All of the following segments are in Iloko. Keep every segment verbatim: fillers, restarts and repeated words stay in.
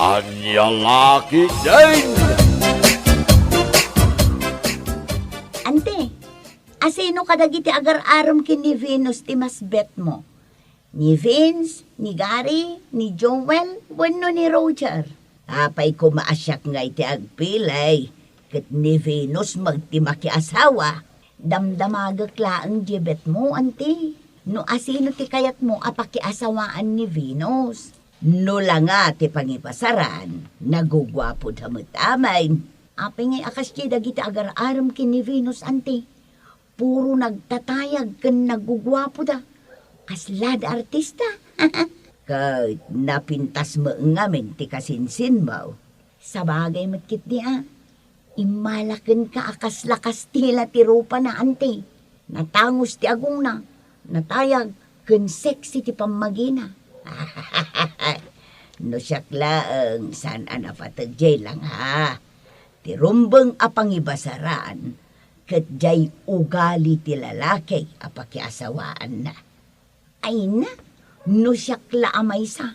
Ania la ketdin? Ante, asino kadagiti agar-arem ken ni Venus ti mas bet mo? Ni Vince, ni Gary, ni Joel, wenno ni Roger? Apay koma a siak ngay ti agpilay, ket ni Venus met ti makiasawa. Damdamagek laeng diay bet mo, anti. No asino ti kayatmo a pakiasawaan ni Venus? No la nga ti pangibasaran, naguguapoda met amin. Apay ngay a kasdiay dagiti agar-arem ken ni Venus, anti? Puro nagtatayag ken naguguapoda. Kaslada artista. Ket napintas met ngamin ti kasinsinmo. Sabagay met ketdi a. Immala kenka a kasla Kastila ti rupana, anti. Natangus ti agongna, natayag, ken sexy ti pammagina. No siak laeng, saan a napateg diay langa. Ti rumbeng a pangibasaran, ket diay ugali ti lalaki a pakiasawaanna. Ay na, no siak la a maysa,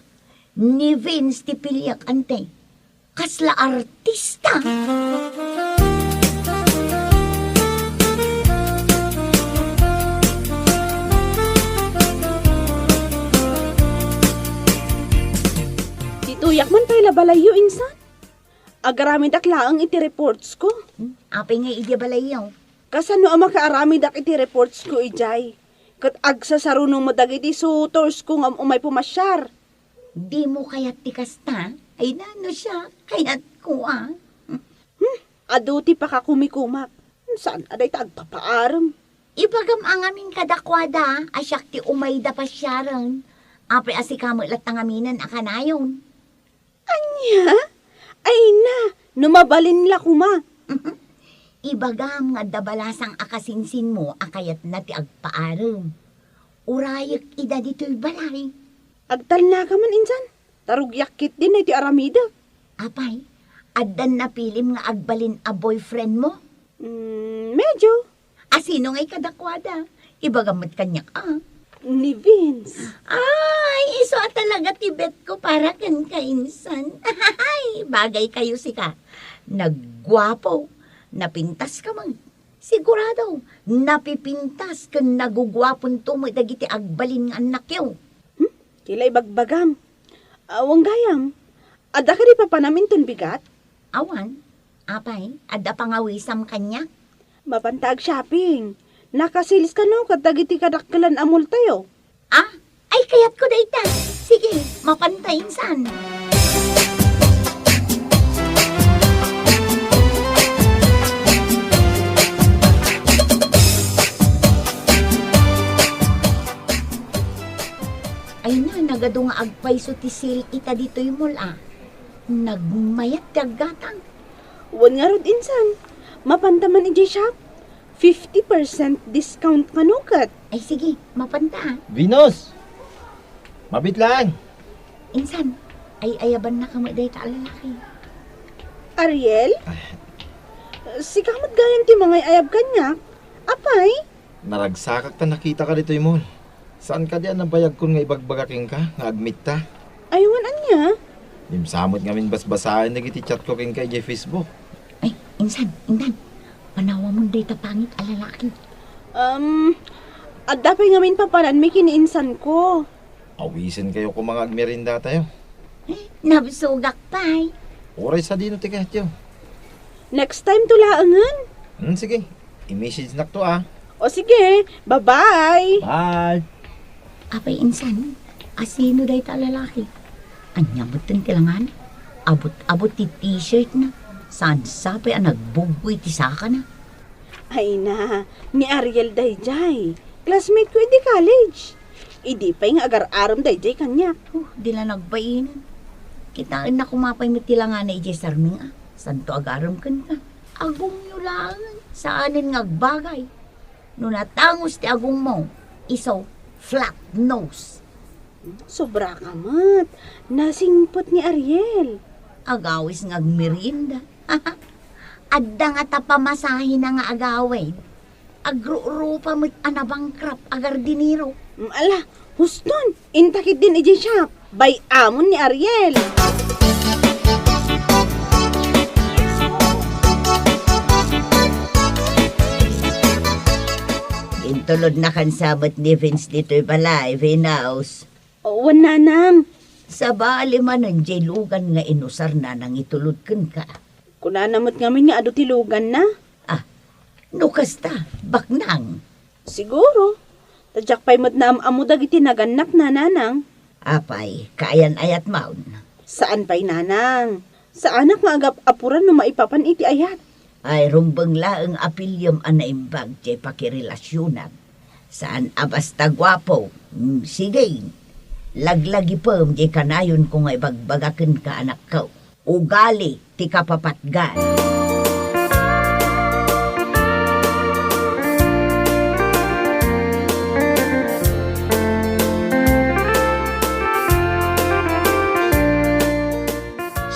ni Vince ti piliak, anti. Kasla artista! Ditoyak man pay la balayyo, insan. Agaramidak laeng iti reportsko. Hmm? Apay nga idiay balayyo? Kasano a makaaramidak iti reportsko idiay? Ket agsasaruno met dagiti suitorsko nga umay pumasiar. Dimo kayat ti kasta? Ay na, no siak, kayatko a. Hmm, adu ti pakakumikumak. Saan a dayta agpapaarem? Ibagam a ngamin kadakuada a siak ti umayda pasiaren. Apay a sika met latta ngaminen a kanayon. Ania? Ay na, no mabalin la koma. Ibagam nga adda balasang a kasinsinmo a kayatna ti agpaarem. Urayek ida ditoy balay. Agtalnaka man, insan. Ta rugiak ketdin daytoy aramidek. Apay, addan napilim nga agbalin a boyfriend mo? Mm, medyo. Asino ngay kadakuada? Ibagam met kaniak a. Ni Vince. Ay, isu a talaga ti bet ko para kenka, insan. Ay, bagay kayo sika. Nagguapo, napintas ka man. Sigurado, napipintas ken naguguaponto met dagiti agbalin nga annakyo. Hmm? Ti la ibagbagam. Awan gayam, adda kadi papanam inton bigat? Awan. Apay, adda pangawisam kaniak? Mapanta ag-shopping. Naka-sales kano kadagiti kadakkelan a mall tayo? Ah, ay, kayatko dayta. Sige, mapanta insan. Ay na, nagadu nga agpayso ti sale ita ditoy mall a. Nagmayat ti aggatang. Wen ngarud, insan, mapanta man idiay shop. Fifty percent discount kano ket. Ay, sige, mapanta a. Venus! Mabit laeng! Insan, ay-ayabanna kamo dayta a lalaki. Ariel? Ay. Sika met gayam ti mangay-ayab kaniak? Apay? Naragsakak ta nakitaka ditoy mall. Saan kadi a nabayagkon nga ibagbaga kenka nga agmitta? Ay, wen ania? Dimsa met ngamin basbasaen dagiti chatko kenka idiay Facebook. Ay, insan, intan. Panawamon dayta pangit a lalaki. Um, adda pay ngamin papananmi ken ni insanko. Awisenkayo koma nga agmeriendatayo. Eh, nabsogak pay. Uray sadino ti kayatyo? Next time to laengen. Hmm, sige. I-message nakto a. O sige, bye-bye. Bye. Apay insan, asino dayta a lalaki? Ania metten ti langana? Abut-abut ti t-shirt na. Saan sapay a nagbuggoy ti sakana? Ay na, ni Ariel dayjay. Classmate ko idi college. Idi pay nga agar-arem dayjay kaniak. Oh, di la nagbainen. Kitaenna koma pay met ti langana idiay sarming a. Santo agarem kenka. Agongyo laeng. Saanen nga agbagay. No natangos ti agongmo, isu, flat nose. Sobra ka met. Nasingpet ni Ariel. Agawis nga agmerienda. Adda nga ta pamasahena nga agawid. Agrurupa met a nabankrupt a gardinero. Mm, ala, huston, inta ketdin idiay shop. Bay-amon ni Ariel. Tulodnakan sa met ni Vince ditoy balay, Venus. Wen, nanang. Sabali manen diay lugan nga inusarna nangitulod kenka. Kunana met ngamin nga adu ti luganna. Ah, no kasta, baknang. Siguro. Ta diak pay met naam-ammo dagiti nagannakna, nanang. Apay, kaayan-ayatmon? Saan pay, nanang. Saanak nga agap-apuran no maipapan iti ayat. Ay, rumbeng laeng a piliem a naimbag ti pakirelasionan. Saan a basta guapo. Mm, sige. Laglagipem diay kanayonko nga ibagbaga kenka, anakko. Ugali ti kapapatgan.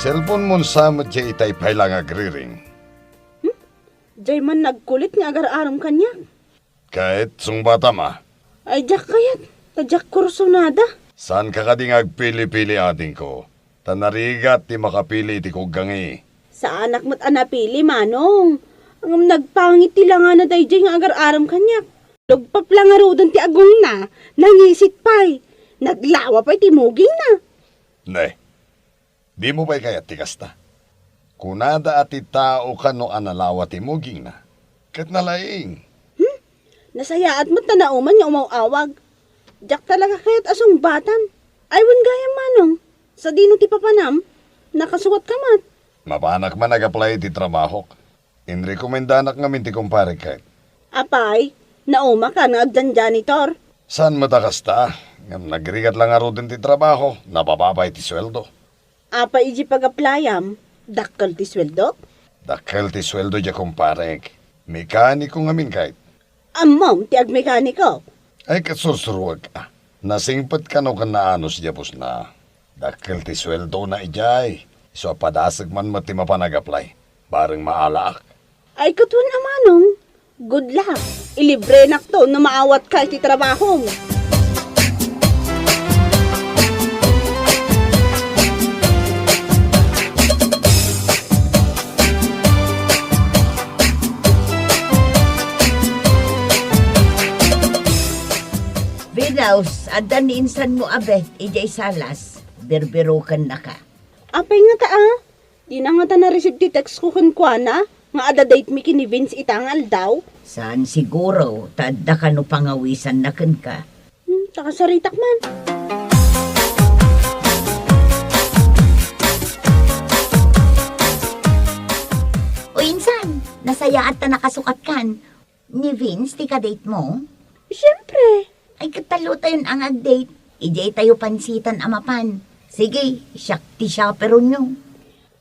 Cellphone-mon sa met diay itay pay la nga agriring. Hmm? Diay man nagkulit nga agar-arem kaniak. Ket sungbatam a. Ay, diak kayat, ta diak kursunada. Saanka kadi nga agpili-pili, adingko, ta narigat ti makapili iti kuggangi. Saanak met a napili, manong. Ngem nagpangit ti langana daydiay nga agar-arem kaniak. Lugpap la ngaruden ti agongna, nangisit pay. Naglawa pay ti mugingna. Ne, dimo pay kayat ti kasta? Kunada a ti tao kano a nalawa ti mugingna, ket nalaing. Hmm? Nasayaat met ta nauman nga umaw-awag. Diak talaga kayat a sungbatan. Ay, wen gayam, manong. Sadino ti papanam? Nakasukatka met. Mapanak man ag-apply iti trabahok. Inrekomendanak ngamin ti kumparek ket. Apay, naumakan nga agjan-janitor? Saan met a kasta, ngem nagrigat la ngaruden ti trabaho, nababa pay ti sueldo. Apay idi pag-applyam, dakkel ti sueldok? Dakkel ti sueldo diay kumparek. Mekaniko ngamin ket. Ammom ti agmekaniko? Ay, ket sursuruek a. Nasingpet kano ken naanus diay busna. Dakkel ti sueldona idiay. Isu a padasek man met ti mapan ag-apply. Bareng maalaak. Ay, ket wen a manong. Good luck. Ilibrenakto no maawatka iti trabahom. Venus, adda ni insanmo a Beth idiay salas, birbirokennaka. Apay ngata a? Dina ngata na-receive ti text ko kenkuana nga adda date mi ken ni Vince ita nga aldaw? Saan siguro, ta adda kano pangawisanna kenka. Hmm, ta kasaritak man. O insan, nasayaat ta nakasukatkan. Ni Vince ti ka-datemo? Siempre. Ay, ket tallotayon a nga ag-date. Idiay tayo pansitan a mapan. Sige, siak ti chaperonyo.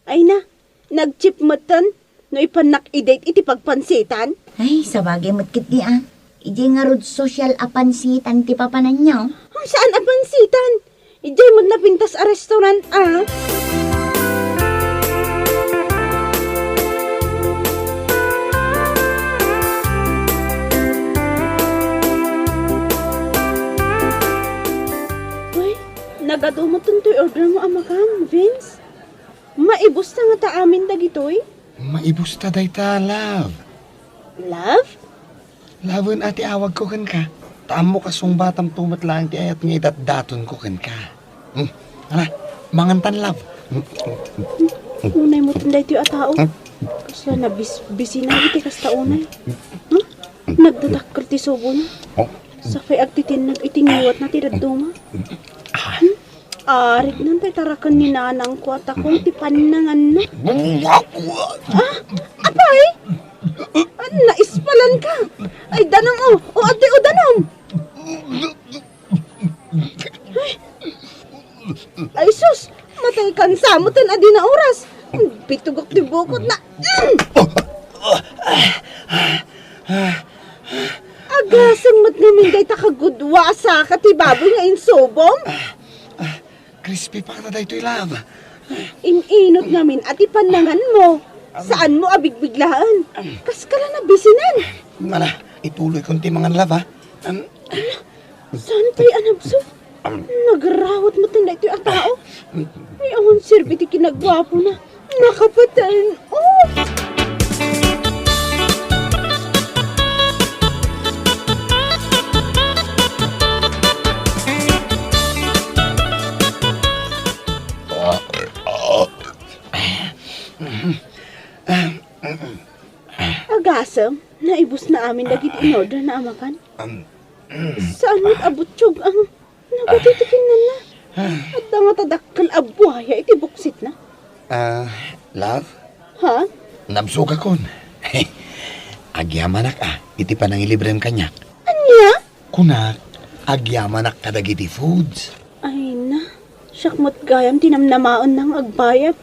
Ay na, nag-cheap metten no ipannak i-date iti pagpansitan? Ay, sabagay met ketdi a. Idiay ngarud sosyal a pansitan ti papananyo. Ah, saan a pansitan? Idiay met napintas a restaurant, ah. Uy, nagadu met toy order mo a makan, Vince. Maibusta ngata amin dagitoy? Maibusta dayta, love. Love? Lawen a ti awagko kenka. Ta ammok a sungbatamto met laeng ti ayat nga idatdatonko kenka. Hmm. Ala, mangantan, love. Unay mo daytoy a tao. Kasla nabis-, bisinan iti kasta unay. Hmm? Nagdadakkel ti subona. Oh. Sakbay agtitinnag iti ngiwatna ti dadduma. Ah. Hmm? Aritnan tay taraken ni nanangko a takong ti pannanganna. Ah, apay? Ah, naispalanka. Ay, danum, o. O, adi, o, danum. Ay. Ay, sus. Matay kan samutan a di na oras. Pitugok ti bukot na. Agaseng met ngamin dayta kagudua a saka ti baboy nga insubom. Crispy pa kata daytoy, love. In-inot ngamin a ti pannanganmo. Saanmo a bigbiglaen. Kaskala nabisinan. Ala, ituloykon ti mangan, love, ha? Am, saan pay a nabsog? Am. Nagrawat met daytoy a tao. Ay, awan serbi ti kinaguapona. Nakapatan. Oh! Sir, naibusna amin dagiti in-order na a makan. Saan met a butyog ang nagati ti kinnanna? Adda ngata dakkel a buaya iti buksitna. Ah, love? Ha? Nabsogakon. Agyamanak a iti panangilibrem kaniak. Ania? Kunak, agyamanak kadagiti foods. Ay na, siak met gayam ti namnamaenna nga agbayad.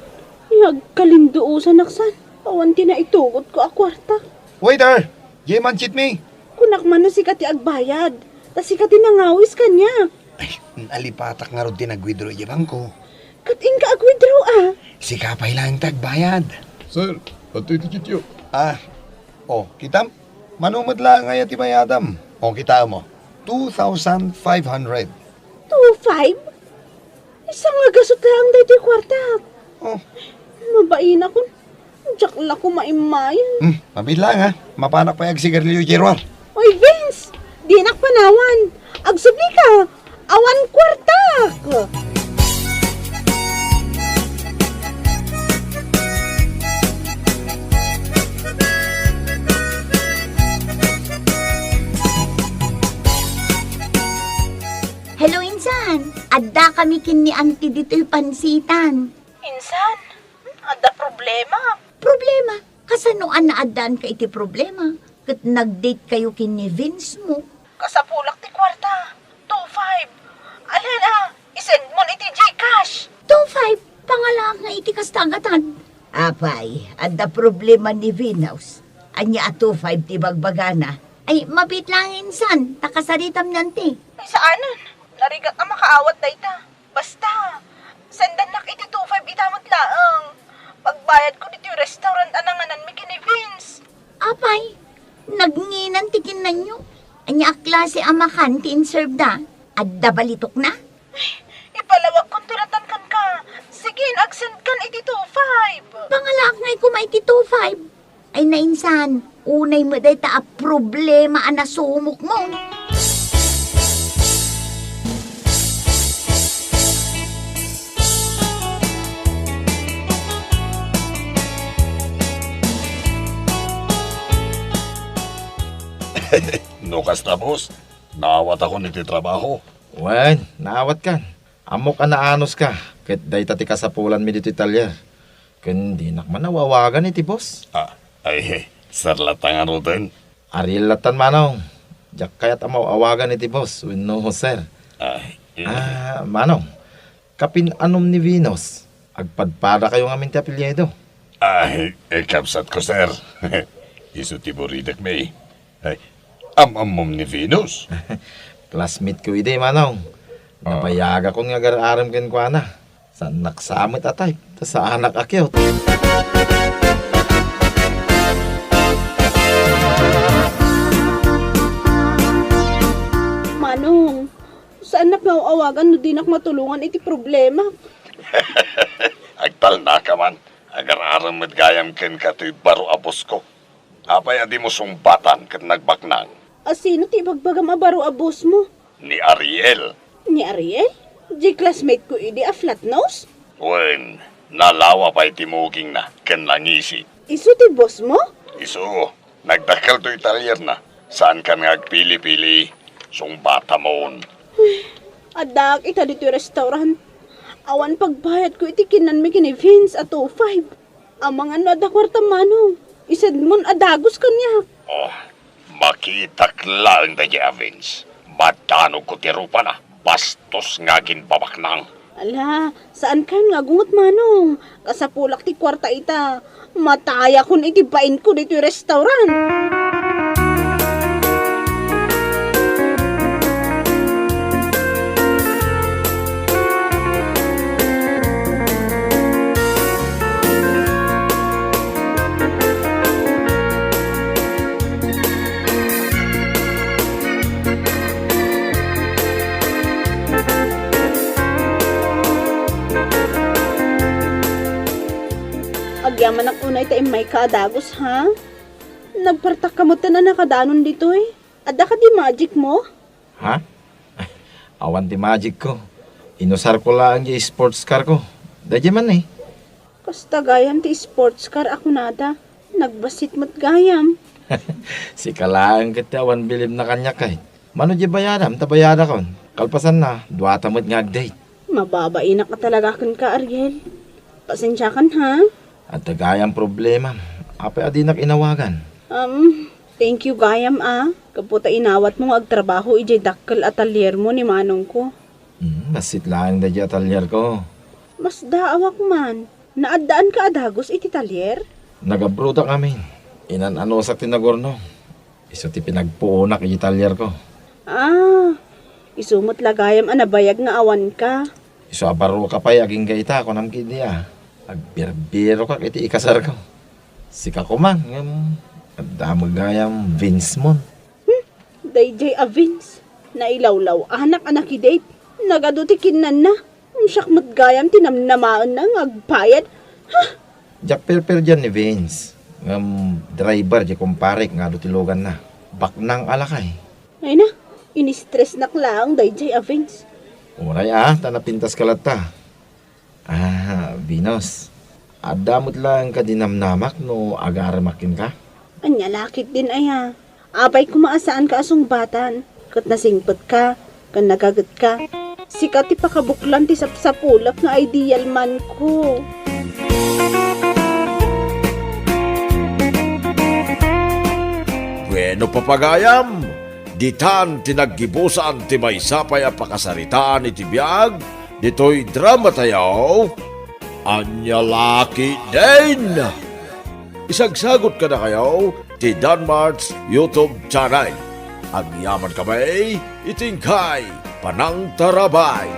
Agkalinduosanak san, awan ti naitugotko a kuarta. Waiter! Jay man cheat me! Kunak man no sika ti agbayad, ta sika ti nangawis kaniak. Ay, nalipatak ngarud ti nag-withdraw idiay bangko. Ket inka ag-withdraw a. Sika pay laeng ti agbayad. Sir, adtoy ti cheatyo. Ah, oh, kitam? Mano met laeng aya ti bayadam? Oh, kitaem mo. Two thousand five hundred. Two five? Isangagasut laeng daytoy kuartak. Oh. Mabainakon. Diak la ko maimmayen. Hmm, mabiit laeng, ha? Mapanak pay agsigarilyo idiay ruar. Oy, Vince! Dinak panawan. Agsublika. Awan kuartak. Hello, insan. Adda kami ken ni Auntie ditoy pansitan. Insan, adda problema. Problema? Kasano a naaddaanka iti problema? Ket nag-date kayo ken ni Vince mo. Kasapulak ti kuarta. Two five. Alin a, isend mon iti GCash. Two five? Pangalaak nga iti kasta a gatad. Apay, adda problema ni Venus. Ania a two five ti bagbagana? Ay, mabiit laeng insan, ta kasaritam ni Auntie. Ay, saanen. Narigat a makaawat dayta. Basta, sendannak iti two five ita met laeng. Pagbayadko ditoy restaurant a nangananmi ken ni Vince. Apay, nagnginan ti kinnanyo. Ania a klase a makan ti in-serve da? Adda balitokna? Ay, ipalawagkon ti ratan kenka. Sige, ag-send kan iti two five. Pangalaak ngay koma iti two five. Ay, nainsan, unay met dayta a problema a nasumok mo. No kasta, boss, naawatakon iti trabaho. Wen, naawatkan. Ammok a naanuska, ket dayta ti kasapulanmi ditoy talyer. Ken dinak man aw-awagan iti boss. Ah, ay, sir latta ngaruden. Ariel lattan, manong. Diak kayat a maaw-awagan iti boss wenno sir. Ay, eh. Ah, manong, kapin-anom ni Venus, agpadpadakayo ngamin ti apelyido. Ay, eh, kabsatko, sir. Isu ti buridakmi. Ay, am-ammom ni Venus? Classmate ko idi, manong. Ah. Nabayagakon nga agar-arem kenkuana. Saannak sa met a type, ta saanak a cute. Manong, saannak nga aw-awagan no dinak matulongan iti problema. Agtalnaka man. Agar-arem met gayam kenka toy baro a boss ko. Apay a dimo sungbatan ket nagbaknang? A sino ti ibagbagam a baro a boss mo? Ni Ariel. Ni Ariel? Diay classmate ko idi a flat nose? Wen, nalawa pay ti mugingna ken nangisi. Isu ti boss mo? Isu, nagdakkel toy talyerna. Saankan nga agpili-pili, sungbatamon. Addaak ita ditoy restaurant. Awan pagbayadko iti kinnanmi ken ni Vince a two five. Amangan no adda kuarta, manong. Isendmon a dagus kaniak. Oh, makitak laeng daydiay a Vince. Madanogko ti rupana. Bastos nga aginbabaknang. Ala, saankan nga agunget, manong. Kasapulak ti kuarta ita. Matayakon iti bainko ditoy restaurant. Agyamanak unay ta immayka a dagus, ha? Nagpartakka metten a nakadanon ditoy. Adda kadi magic mo? Ha? Awan ti magic ko. Inusarko laeng ti sports car ko. Daydiay man, eh. Kasta gayam ti sports car a kunada. Nagbassit met gayam. Sika laeng ket ti awan bilibna kaniak, kay. Mano diay bayadam ta bayadakon? Kalpasanna, duata met nga ag-date. Mababainak a talaga kenka, Ariel. Pasensiakan, ha? Adda gayam problema. Apay a dinak inawagan? Um, thank you gayam, a. Gapu ta inawatmo nga agtrabaho idiay dakkel a talyermo ni manongko. Hmm, bassit laeng daydiay a talyerko. Masdaawak man. Naaddaanka a dagus iti talyer? Nag-abroadak amin. Inan-anusak ti nagurno. Isu ti pinagpuonak iti talyerko. Ah, isu met la gayam a nabayag nga awanka. Isu a baruka pay agingga ita, kunam ketdi a. Agbirbirokak iti ikasarko. Sika koma, ngem adda met gayam Vince mon. Hmm, daydiay a Vince. Nailawlaw-anak a nakidate. Nagadu ti kinnanna. Siak met gayam ti namnamaenna nga agpayad. Ha? Diak perperdian ni Vince. Ngem driver diay kumparek nga adu ti luganna. Baknang a lakay. Ay na, inistressnak laeng daydiay a Vince. Uray a, ta napintaska latta. Ah, Venus. Adda met laeng kadi namnamak no agaremak kenka? Ania la ketdin aya? Apay koma a saanka a sungbatan, ket nasingpetka, ken nagagetka. Sika ti pakabuklan ti sapsapulek nga ideal man ko. Bueno, papagayam, ditan ti naggibusan ti maysa pay a pakasaritaan iti biag ditoy dramatayo. Ania la ketdin? Isagsagot kadakayo ti Danmart's YouTube channel. Agyaman kami iti inkay panangtarabay.